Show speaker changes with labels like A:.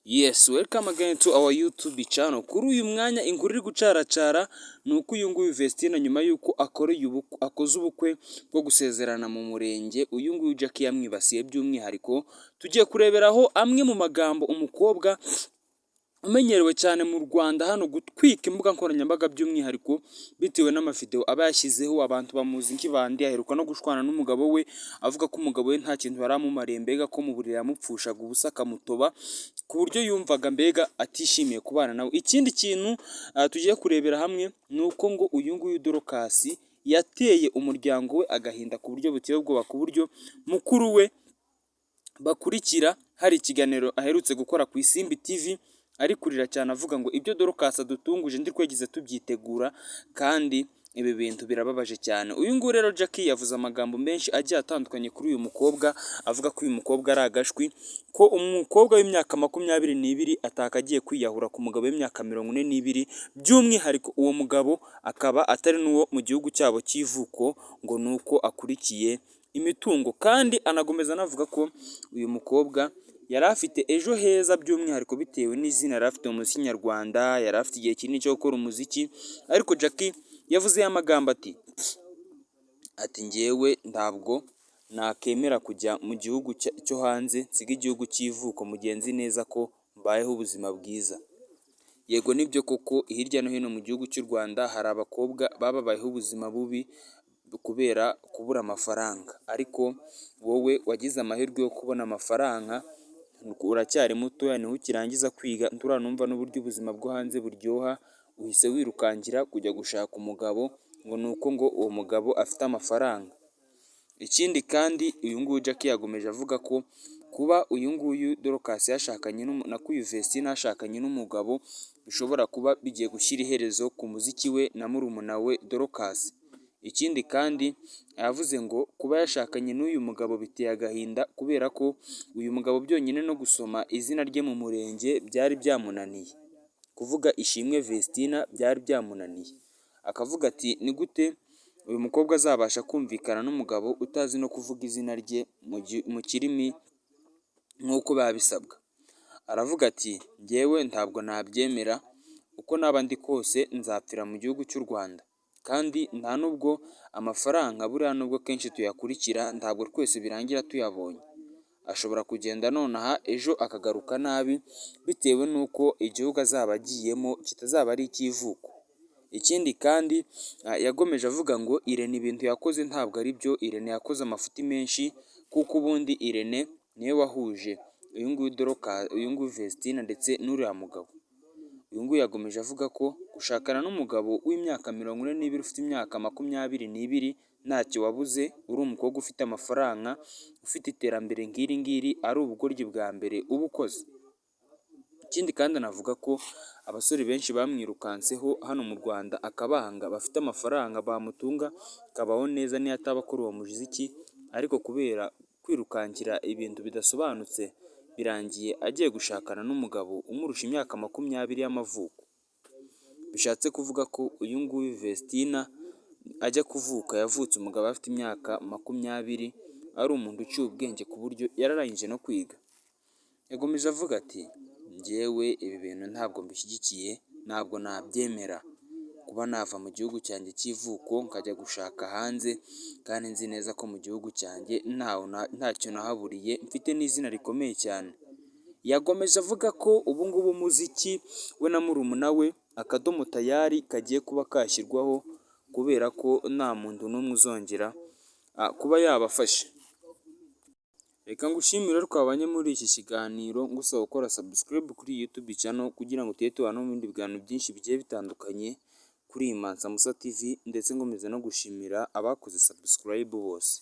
A: Yes, welcome again to our YouTube channel. Kuri uyu mwanya inkuru iri gucaracara ni uko uyu nguyu Vestine, nyuma y'uko akoreye ubukwe, akoze ubukwe bwo gusezerana mu murenge, uyu nguyu Jackie yamwibasiye by'umwihariko. Tugiye kureberaho amwe mu magambo umukobwa umenyerewe cyane mu Rwanda hano gutwika imbuga nkoranyambaga, by'umwihariko bitewe n'amavideo aba yashyizeho, abantu bamuzi nk'ibandi. Aheruka no gushwana n'umugabo we, avuga ko umugabo we nta kintu yari amumariye, mbega ko mu buriri yamupfushaga ubusa akamutoba, ku buryo yumvaga mbega atishimiye kubana nawe. Ikindi kintu tugiye kurebera hamwe ni uko ngo uyu nguyu Dorcas yateye umuryango we agahinda ku buryo buteye ubwoba, ku buryo mukuru we bakurikira hari ikiganiro aherutse gukora ku Isimbi TV ari kurira cyane, avuga ngo ibyo Dorcas adutunguje ndi twegeze tubyitegura, kandi ibi bintu birababaje cyane. Uyu nguyu rero Jackie yavuze amagambo menshi agiye atandukanye kuri uyu mukobwa, avuga ko uyu mukobwa ari agashwi, ko umukobwa w'imyaka 22 atakagiye kwiyahura ku mugabo w'imyaka 42, by'umwihariko uwo mugabo akaba atari n'uwo mu gihugu cyabo cy'ivuko, ngo ni uko akurikiye imitungo. Kandi anakomeza anavuga ko uyu mukobwa yari afite ejo heza, by'umwihariko bitewe n'izina yari afite mu muziki nyarwanda, yari afite igihe kinini cyo gukora umuziki. Ariko Jackie yavuze amagambo ati: "Njyewe ntabwo nakemera kujya mu gihugu cyo hanze nsiga igihugu cy'ivuko mu gihe nzi neza ko mbayeho ubuzima bwiza." Yego, nibyo koko, hirya no hino mu gihugu cy'u Rwanda hari abakobwa baba babayeho ubuzima bubi kubera kubura amafaranga, ariko wowe wagize amahirwe yo kubona amafaranga, uracyari mutoya, niho ukirangiza kwiga, nturanumva n'uburyo ubuzima bwo hanze buryoha, uhise wirukankira kujya gushaka umugabo ngo ni uko ngo uwo mugabo afite amafaranga. Ikindi kandi, uyu nguyu Jackie yakomeje avuga ko kuba uyu nguyu Dorcas yashakanye na uyu Vestine yashakanye n'umugabo bishobora kuba bigiye gushyira iherezo ku muziki we na murumuna we Dorcas. Ikindi kandi yavuze ngo kuba yashakanye n'uyu mugabo biteye agahinda, kubera ko uyu mugabo byonyine no gusoma izina rye mu murenge byari byamunaniye, kuvuga Ishimwe Vestine byari byamunaniye. Akavuga ati: "Ni gute uyu mukobwa azabasha kumvikana n'umugabo utazi no kuvuga izina rye mu kirimi nk'uko biba bisabwa?" Aravuga ati: "Njyewe ntabwo nabyemera, uko naba ndi kose nzapfira mu gihugu cy'u Rwanda." Kandi nta nubwo amafaranga buriya, nubwo kenshi tuyakurikira, ntabwo twese birangira tuyabonye. Ashobora kugenda nonaha, ejo akagaruka nabi, bitewe n'uko igihugu azaba agiyemo kitazaba ari icy'ivuko. Ikindi kandi yagomeje avuga ngo Irene ibintu yakoze ntabwo ari byo. Irene yakoze amafuti menshi, kuko ubundi Irene niwe wahuje uyu nguyu Dorcas, uyu nguyu Vestine ndetse n'uriya mugabo. Uyu nguyu yakomeje avuga ko gushakana n'umugabo w'imyaka 42 ufite imyaka 22 ntacyo wabuze, uri umukobwa ufite amafaranga, ufite iterambere nk'iri ngiri, ari ubugoryi bwa mbere uba ukoze. Ikindi kandi anavuga ko abasore benshi bamwirukanseho hano mu Rwanda akabanga, bafite amafaranga bamutunga akabaho neza niyo ataba akora uwo muziki, ariko kubera kwirukankira ibintu bidasobanutse birangiye agiye gushakana n'umugabo umurusha imyaka 20 y'amavuko. Bishatse kuvuga ko uyu nguyu Vestine ajya kuvuka yavutse umugabo afite imyaka 20, ari umuntu uciye ubwenge ku buryo yararangije no kwiga. Yakomeje avuga ati: "Njyewe ibi bintu ntabwo mbishyigikiye, ntabwo nabyemera kuba nava mu gihugu cyanjye cy'ivuko nkajya gushaka hanze, kandi nzi neza ko mu gihugu cyanjye ntacyo nahaburiye, mfite n'izina rikomeye cyane." Yakomeje avuga ko ubu ngubu umuziki we na murumuna we akadomo tayari kagiye kuba kashyirwaho, kubera ko nta muntu n'umwe uzongera kuba yabafasha. Reka ngushimire twabanye muri iki kiganiro, ngusaba gukora subscribe kuri YouTube channel kugira ngo tujye tubana no mu bindi biganiro byinshi bigiye bitandukanye kuri iyi Mansa Musa TV, ndetse nkomeza no gushimira abakoze subscribe bose.